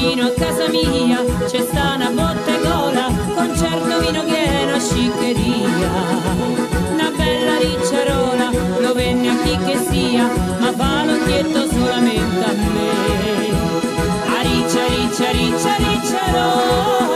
Vicino a casa mia c'è sta 'na bottegola con certo vino che è una sciccheria. Una bella ricciarola lo venne a chi che sia, ma fa l'occhietto solamente a me. A riccia, riccia, riccia, ricciarola.